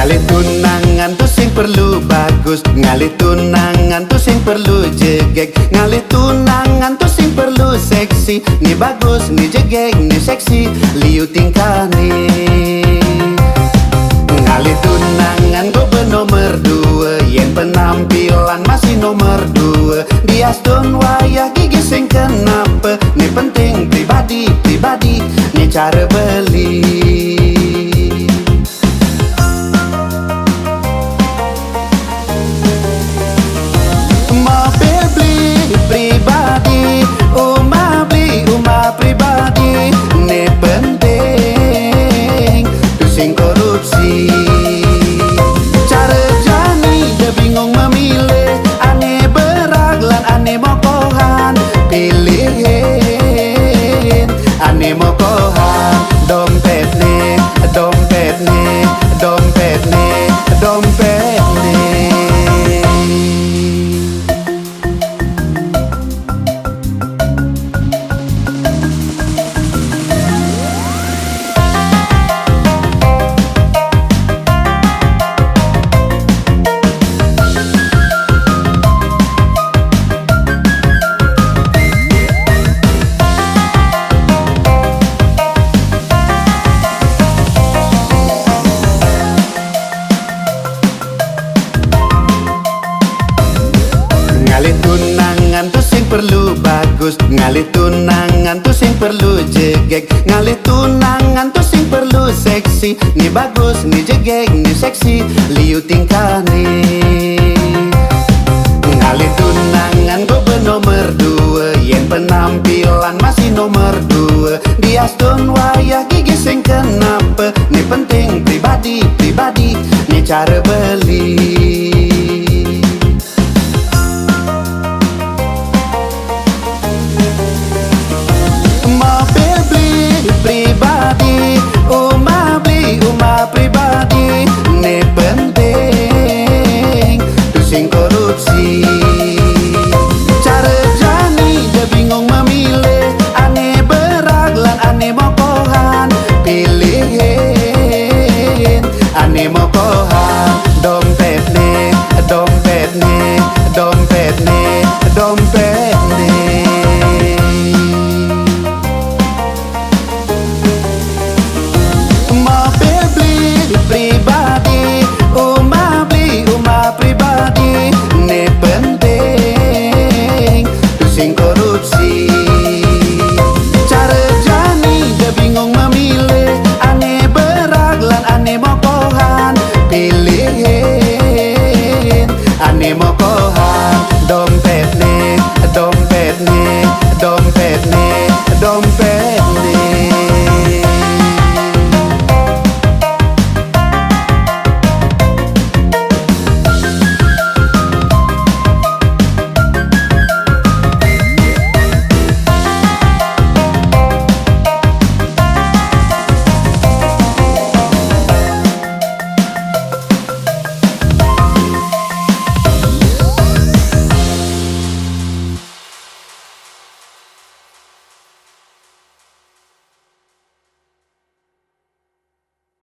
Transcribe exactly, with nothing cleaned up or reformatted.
Ngalih tunangan tu sing perlu bagus, ngalih tunangan tu sing perlu jegeg, ngalih tunangan tu sing perlu seksi. Ni bagus, ni jegeg, ni seksi, liu tingkah ni. Ngalih tunangan go benomer dua, yen penampilan masih nomer dua. Diastun wayah gigi sing kenapa, ni penting pribadi, pribadi, ni cara beli. Mobil beli pribadi, umah beli umah pribadi, ne penting tu sing korupsi. Cara jani dia bingung memilih, ane beraglan, ane mokohan, pilihin, ane mokohan, dompet ne, dompet ne, dompet ne, dompet ne. Ngalih tunangan tu sing perlu bagus, ngalih tunangan tu sing perlu jegeg, ngalih tunangan tu sing perlu seksi. Ni bagus, ni jegeg, ni seksi, liu tingkah ni. Ngalih tunangan go benomer dua, yen penampilan masih nomer dua. Diastun wayah gigi sing kenapa, ni penting pribadi, pribadi, ni cara ber